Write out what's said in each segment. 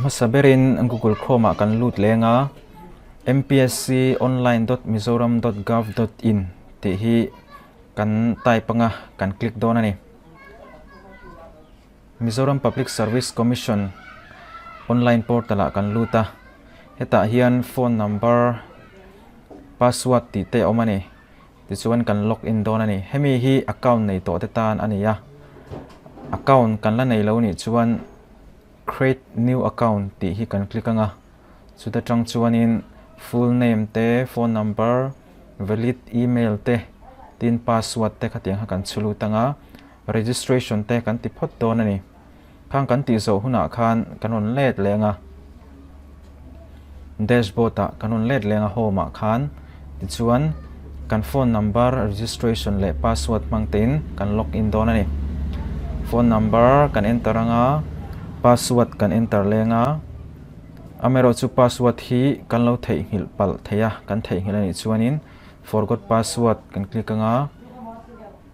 hmasa berin Google Chrome ah kan lut leng a, mpsconline.mizoram.gov.in tih hi kan type anga kan click dawn a ni. Mizoram Public Service Commission online portal ah kan lut a, hetah hian phone number, password tih te a awm a ni. Tichuan kan log in dawn a ni. Hemi hi account nei tawh te tan a ni a. Account kan la nei lo nih chuan create new account tih hi kan click ang a. Chuta tang chuanin full name te, phone number, valid email te, tin password te khatiang kha kan chhu lut ang a. Registration te kan ti phawt dawn a ni. Khang kan tih zawh hunah khan kan rawn let leng a, dashboard ah kan rawn let leng a home ah khan tichuan kan phone number registration leh password hmang tein kan log in dawn a ni. Phone number kan enter anga password kan enter leng a, amaherawhchu password hi kan lo theihnghilh palh thei a, kan theihnghilh a nih chuanin forgot password kan click anga.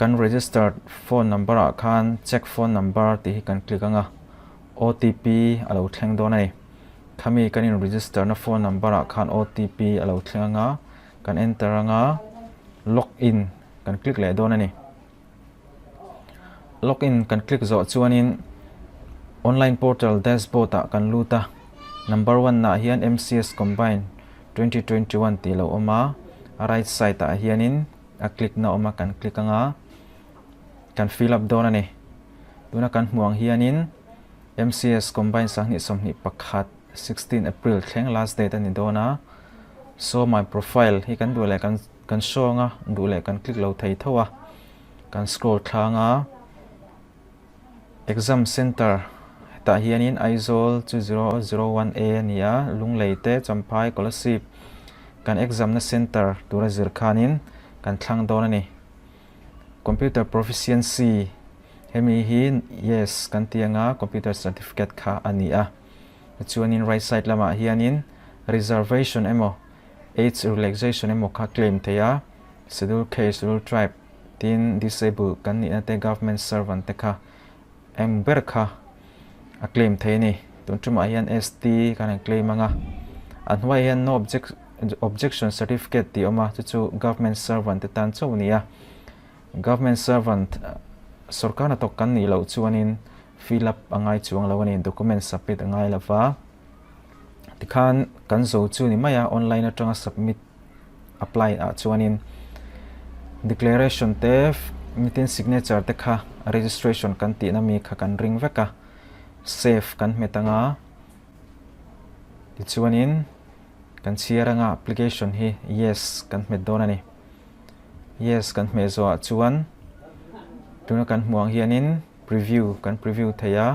Kan registered phone number ah khan check phone number tih hi kan click ang a, OTP a lo thleng dawn a ni. Khami kan in register na phone number ah khan OTP a lo thleng ang a, kan enter ang a, log in kan click leh dawn a ni. Log in kan click zawh chuanin online portal dashboard ah kan lut a, number one ah hian MCS Combine 2021 tih a lo awm a, a right side ah hianin a click na awm a kan click anga kan fill up dawn a ni tuna kan hmuh ang hianin MCS combine 2021 16 April thleng last date a ni dawn a so my profile hi kan duh leh kan kan show anga duh leh kan click lo thei tho a kan scroll thlang a exam center hetah hianin Aizawl chu 001 A a ni a Lunglei te Champhai Kolasib kan exam na center tura zir khanin kan thlang dawn a ni. Computer proficiency hemi hi yes kan ti anga computer certificate kha a ni a. Chuanin right side lamah hianin reservation emaw age relaxation emaw kha claim thei a, schedule caste, schedule tribe tin disable kan nihna te government servant te kha eng ber kha a claim thei a ni. Tun tumah hian ST kan han claim ang a, a hnuaiah hian no objection certificate tih a awm a, chu chu government servant te tan chauh a ni a. Government servant sorkar hnathawk kan nih loh chuanin fill up a ngai chuang lo a ni, document submit a ngai lo va. Tikhan kan zo chu ni mai a, online atanga submit apply ah chuanin declaration te nitin signature te kha registration kan tihna mi kha kan ring vek a save kan hmet anga tichuanin kan chhiar anga application hi yes kan hmet dawn a ni yes kan hmeh zawhah chuan tuna kan hmuh ang hianin preview kan preview thei a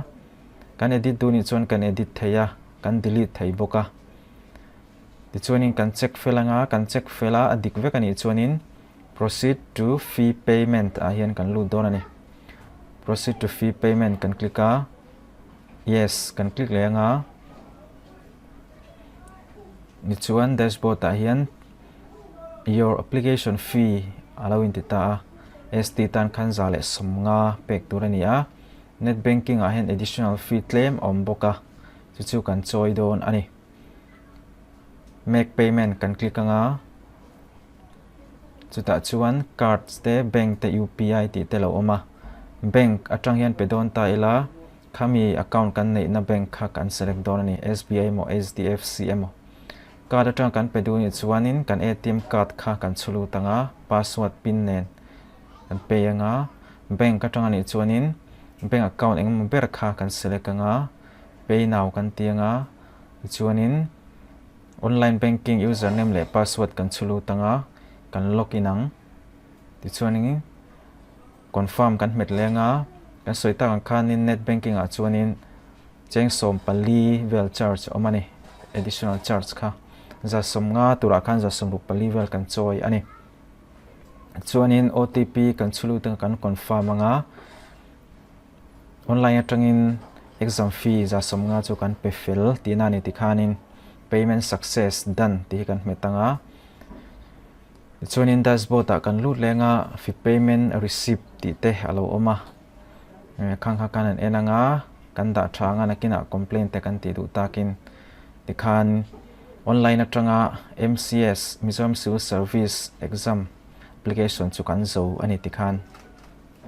kan edit duh nih chuan kan edit thei a kan delete thei bawk a. Tichuanin kan check fel anga, kan check fel a, a dik vek a nih chuanin proceed to fee payment ah hian kan lut dawn a ni. Proceed to fee payment kan click a, yes kan click leh anga, tichuan dashboard ah hian your application fee a lo inti ta a, ST tan khan 150 pek tur a ni a, net banking ah hian additional fee tlem a awm bawk a, chu chu kan chawi dawn a ni. Make payment kan click anga chutah chuan cards te bank te UPI tih te lo awm a bank atang hian pe dawn ta ila khami account kan neihna bank kha kan select dawn a ni SBI emaw HDFC emaw card atang kan pe duh nih chuanin kan ATM card kha kan chhu lut anga password pin nen kan pay anga bank atang anih chuanin bank account engemaw ber kha kan select anga pay now kan ti anga Tichuanin online banking username leh password kan chhu lut anga kan log in ang. Tichuanin confirm kan hmet leng a, kan sawi tak ang khanin net banking ah chuanin cheng 14 vel charge a awm a ni, additional charge kha. 150 turah khan 64 vel kan chawi a ni. Chuanin OTP kan chhu lut anga kan confirm anga. Online atangin exam fee 150 chu kan pe fel tihna a ni tikhanin payment success done tih hi kan hmet ang a. Tichuanin dashboard ah kan lut leng a fee payment receipt tih te a lo awm a. Khang kha khan an en ang a. Kan dah tha anga nakinah complaint te kan tih duh takin tikhan online atanga MCS, Mizoram Civil Service, exam application chu kan zo a ni tikhan.